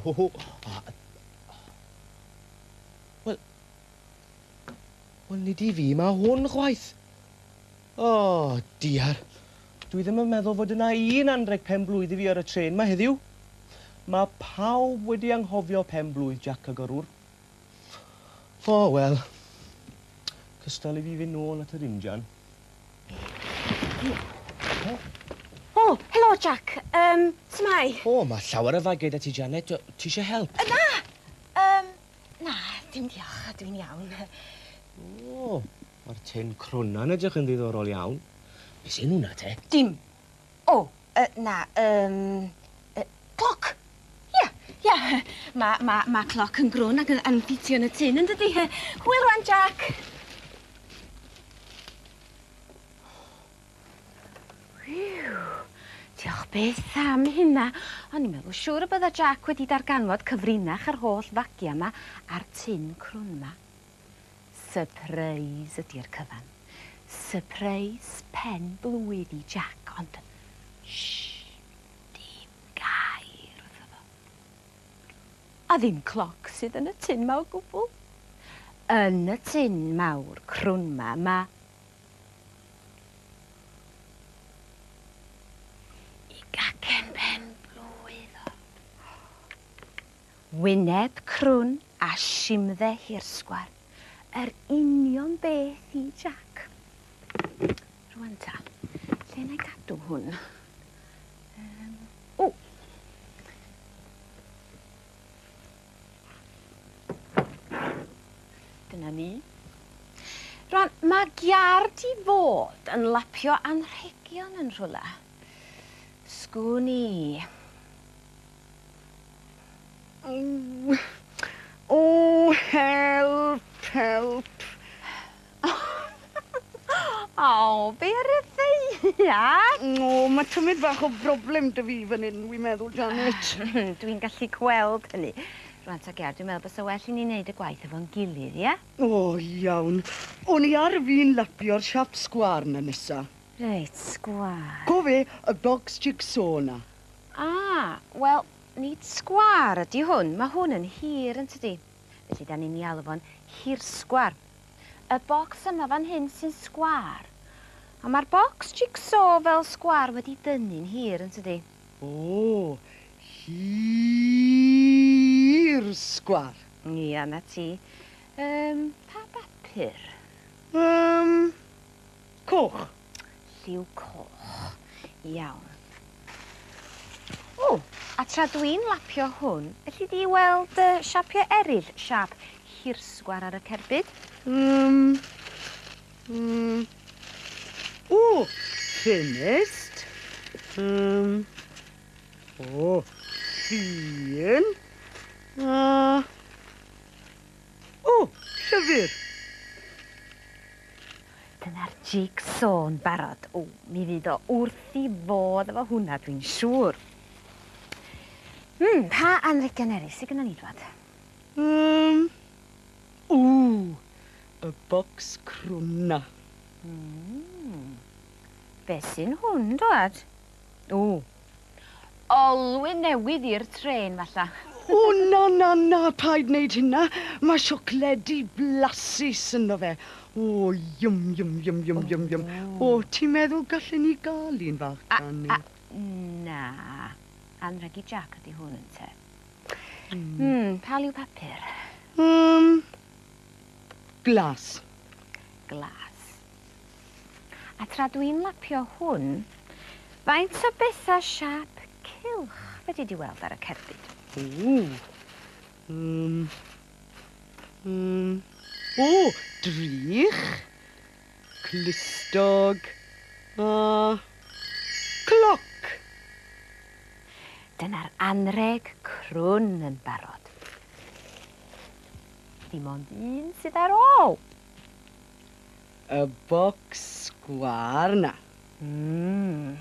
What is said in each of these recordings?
O, Wel, wel nid i fi mae hwn chwaith. O, diar. Dwi ddim yn meddwl fod yna un anrheg pen-blwydd i fi ar y trên 'ma heddiw. Mae pawb wedi anghofio pen-blwydd Jac y Gyrrwr. O, wel. Cystal i fi fynd nôl at yr injan. O, helo Jac. Yym, s'mai? O, mae llawer o fagiau 'da ti, Janet. Ti eisiau help? Na! Yym, na, dim diolch, dwi'n iawn. O, mae'r tin crwna'n edrych yn ddiddorol iawn. Be sy'n hwnna te? Dim. O, yy, na, yym, yy, cloc. Ia, ia. Mae, ma, ma cloc yn grwn ac yn, yn ffitio yn y tin, yn dydi? Hwyl rwan, Jack. Whew, diolch byth am hynna. O'n i'n meddwl siŵr y bydda Jack wedi darganfod cyfrinach yr holl fagia 'ma a'r tin crwn 'ma. Sypreis ydi'r cyfan. Sypreis pen blwydd i Jack, ond shh, dim gair wrtho fo. A ddim cloc sydd yn y tin 'ma o gwbl. Yn y tin mawr crwn 'ma, ma' 'i gacen pen blwydd o. Wyneb crwn a simdde hirsgwar, yr union beth i Jac. Rwan ta, lle na i gadw hwn? Yym, o! Dyna ni. Rwan, mae giard i fod yn lapio anrhegion yn rhywle. Sgwn i. O! O, help, help. O, be ar y ddaear? O, mae tymed bach o broblem 'da fi fan hyn, wi'n meddwl, Janet. Dwi'n gallu gweld hynny. Rwan ta Ger, dwi'n meddwl bysa well i ni wneud y gwaith efo'n gilydd, ia? O, iawn. O'n i ar fin lapio'r siap sgwâr 'na nesa. Reit, sgwâr. Co fe, y bocs jig-so 'na. Ah, wel, nid sgwâr ydy hwn. Mae hwn yn hir, yn tydi? Felly, da ni'n ei alw fo'n hirsgwar. Y bocs yma fan hyn sy'n sgwâr. A mae'r bocs jig-so fel sgwâr wedi dynnu'n hir, yn tydi? O, hirsgwar. Ia, 'na ti. Yym, pa bapur? Yym, coch. Lliw coch. Iawn. O, a tra dwi'n lapio hwn, elli di weld uh, siapiau eraill, siap hirsgwar ar y cerbyd? Um, mm, o, ffenest. Um, o, llun. A, o, llyfr. Dyna'r jig-so'n barod. O, mi fydd o wrth 'i fodd efo hwnna, dwi'n siŵr. Hmm, pa anrhegion eraill sydd gynnon ni, dwad? Yym, ww, y bocs crwna. Hmm. Be sy'n hwn, dwad? Ww, olwyn newydd i'r trên, falla. O, na, na, na, paid wneud hynna. Mae siocledi blasus ynddo fe. O, yum, yum, yum, yum, yum, yum. O, ti'n meddwl gallen ni gael un fach, Janet? A, na. Anrheg i Jac ydi hwn, ynte. Hmm, pa liw papur? Um, glas. Glas. A tra dwi'n lapio hwn, faint o bethau siâp cylch fedri di weld ar y cerbyd? O! Yym. Yym. O! Drych. Clustog. A. Cloc! Dyna'r anrheg crwn yn barod. Dim ond un sydd ar ôl. Y bocs sgwâr 'na. Mm.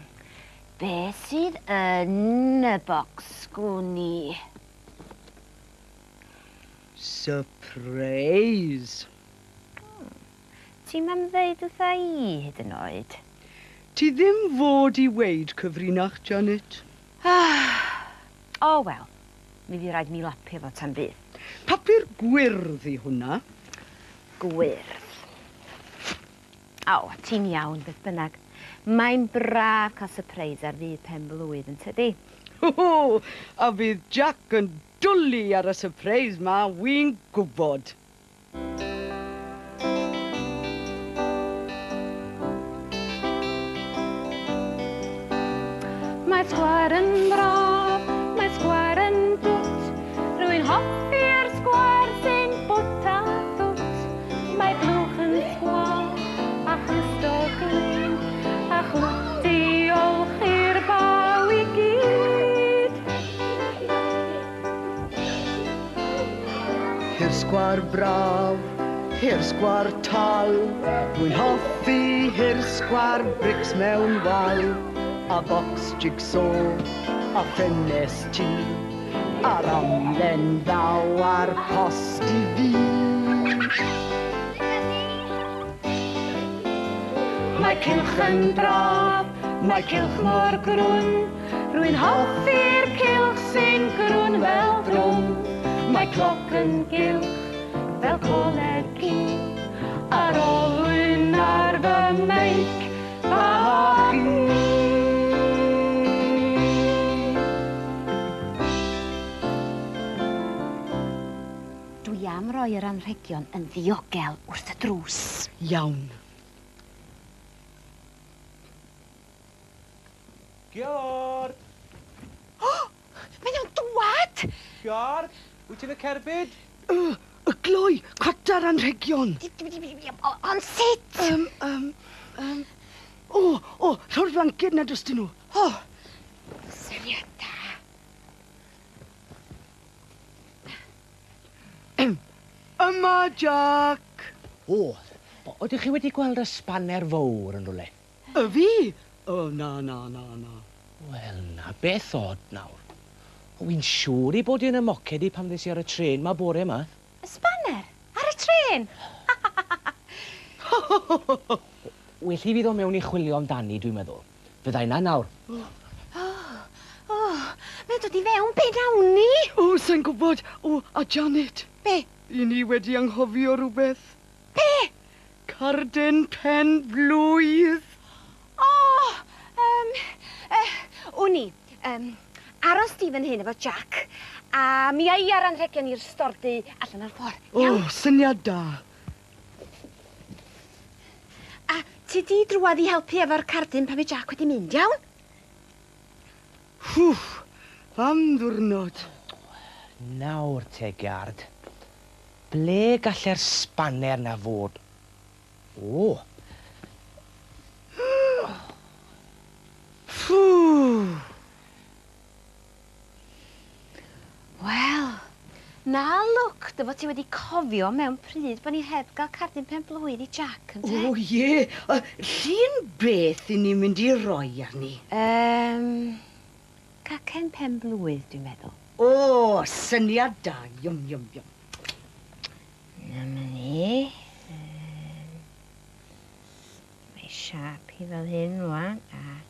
Be sydd yn y bocs gwn i? Surprise! Ti'm am ddeud wrtha i hyd yn oed? Ti ddim fod i weud cyfrinach, Janet. O wel, Mi fydd rhaid mi lapio fo tan bydd. Papur gwyrdd i hwnna. Gwyrdd. O, ti'n iawn, beth bynnag. Mae'n braf cael surprise ar ddydd pen blwydd, yn tydi? Ho, a fydd Jack yn dwlu ar y surprise ma, wi'n gwybod. Mae sgwâr yn braf, mae sgwâr yn dwt. Rwy'n hoffi'r sgwâr sy'n bwt a thwt. Mae blwch yn sgwâr a chlustog glin, a chlwt diolch i'r baw i gyd. Hir sgwâr braf, hir sgwâr tal, dwi'n hoffi hir sgwâr brics mewn wal, a bocs jigsaw, a ffenest tŷ, a'r amlen ddaw a'r post i fi. Mae cylch yn braf, mae cylch mor grwn. Rwy'n hoffi'r cylch sy'n grwn fel drwm. Mae cloc yn gylch fel coleg ci, a'r olwyn ar fy meic bach i. Dwi am roi yr anrhegion yn ddiogel wrth y drws. Iawn. Giord! O! Mae o'n dwad! Giord! Wyt ti'n y cerbyd? Y gloi, cwtar anrhegion. Ond sut? O, o, rho'r flanced na drostyn nhw. O, syniad da. Yma, Jack. O, ydych chi wedi gweld y spanner fawr yn rhywle? Y fi? O, na, na, na, na. Wel na, beth od nawr. O, wi'n siŵr i bod i yn y moced i pan ddes i ar y trên ma bore yma. Y spanner? Ar y trên? Well i fi ddod mewn i chwilio amdani, dwi'n meddwl. Fydda i 'na nawr. O, o, mae'n dod i fewn, be nawn ni? O, sa'n gwybod. O, a Janet. Be? I ni wedi anghofio rhywbeth. Be? Cardyn pen blwydd. O, wn i, aros di fan hyn efo Jack, a mi a i ar anrhegion i'r stordy allan o'r ffordd. O, Iawn? syniad da. A ti di drwadd i helpu efo'r cardyn pan fydd Jack wedi mynd, iawn? Hwff, am ddwrnod. Nawr te, Giard. Ble galle'r spanner na fod? O, Ffw. Wel, na lwc dy fod ti wedi cofio mewn pryd bod ni heb gael cardyn pen blwydd i Jack, ynte? O, ie. Llun beth i ni'n mynd i roi arni? Cacen pen blwydd, dwi'n meddwl. O, syniad da. Iwm, iwm, iwm. Dyma ni. Mae siâp hi fel hyn rwan, a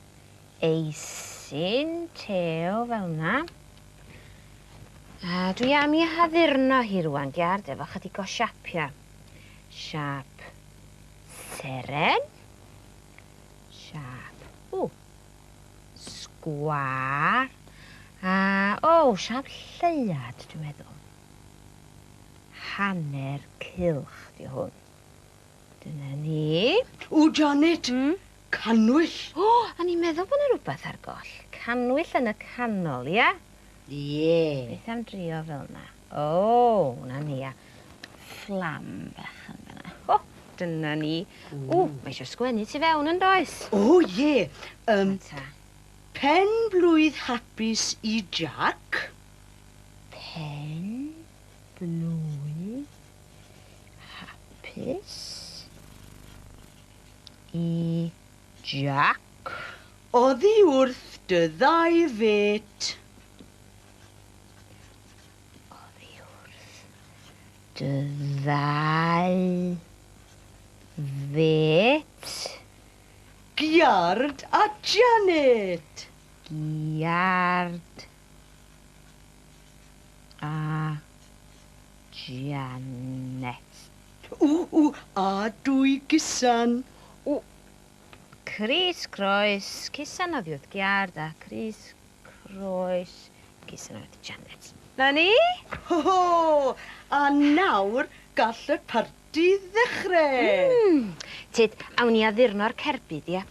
eisin tew fel na. A dwi am i haddurno hi rwan, Giard, efo chydig o siapia. Siâp seren. Siâp, o, sgwâr. A, o, siâp lleuad, dwi'n meddwl. Hanner cylch di hwn. Dyna ni. O, Janet, cannwyll. O, a ni'n meddwl bod yna rhywbeth ar goll. Cannwyll yn y canol, ia? Ie. Beth am drio fel na? O, na ni, a fflam bach yn fan'na. O, dyna ni. O, mae eisiau sgwennu tu fewn yn does? O, ie. Ta. Pen blwydd hapus i Jack. Pen blwydd hapus i Jack. Oddi wrth dy ddau fet. Oddi wrth dy ddau fet. Giard a Janet. Giard Janet. O, a 2 gusan. O, Cris Croes, cusan oddi wrth Giard a Cris Croes, cusan oddi wrth Janet. Na ni? Ho, a nawr gall y parti ddechrau. Tyd, awn ni addurno'r cerbyd, ia.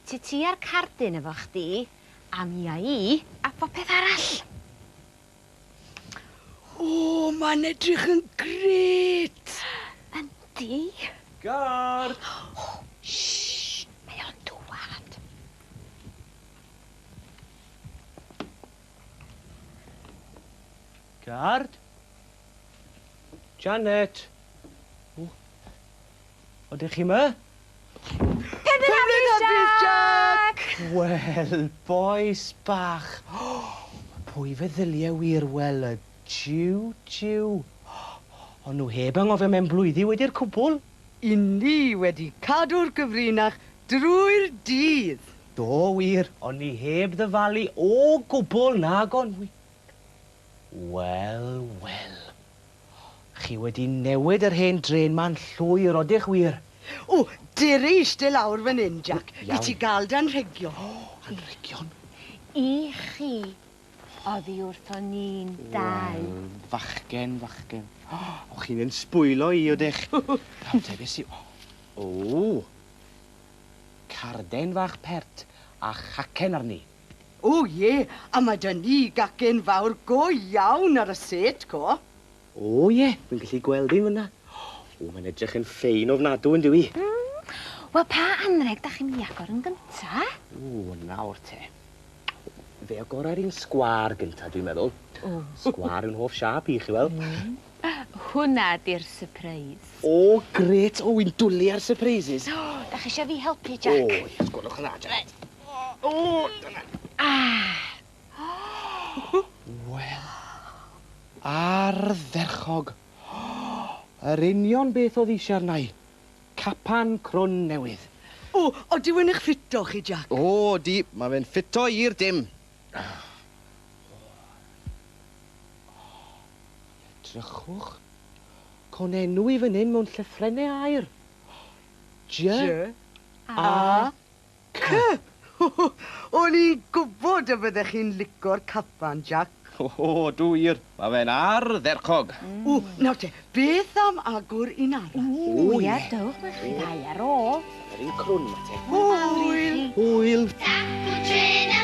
Tyd ti a'r cardyn efo chdi, a mi a i, a popeth arall. O, mae'n edrych yn grêt. Yndi. Guard! O, shh, mae o'n dŵad. Guard? Janet? O, odych chi 'ma? Pen-blwydd hapus, Jack! Wel, bois bach. Pwy feddylie wir, wel, y jiw, jiw. O'n nhw heb anghofio mewn blwyddi wedi'r cwbl. I ni wedi cadw'r gyfrinach drwy'r dydd. Do wir, o'n ni heb ddyfalu o gwbl nag o'n wi. Wel, wel. Chi wedi newid yr hen dren ma'n llwyr, odych wir? O, dere eiste lawr fan hyn, Jack. I ti gael dy anrhegion. O, anrhegion? I chi, oddi wrthon ni'n dau. Wel, fachgen, fachgen. O, chi'n yn sbwylo i, odych? Nawr te, beth sy... O, carden fach pert a chacen arni. O, ie, a mae 'da ni gacen fawr go iawn ar y set, co. O, ie, dwi'n gallu gweld un fyna. O, mae'n edrych yn ffein ofnadw, yn dyw i? Wel, pa anreg da chi'n mynd i agor yn gynta? O, nawr te. Fe agora'r un sgwâr gynta, dwi'n meddwl. Sgwâr yw'n hoff siâp i, chi weld. Hwnna di'r surprise. O, grêt. O, wy'n dwlu ar surprises. O, da chi eisiau fi helpu, Jack? O, ie, gwelwch yn dda, Janet. O, dyna. Wel, ardderchog. Yr union beth oedd eisiau arna i. Capan crwn newydd. O, odyw yn eich ffito chi, Jack? O, di, mae fe'n ffito i'r dim. Edrychwch. Con enw i fan hyn mewn llythrennau aur. J A C. O'n i'n gwybod y byddech chi'n lico'r capan, Jack. O, dw wir. Mae fe'n ardderchog. O, nawr te, beth am agor un arall? O, ia, dewch, mae chi ddau ar ôl. Yr un crwn, ma te. Hwyl! Hwyl! Dacw trên.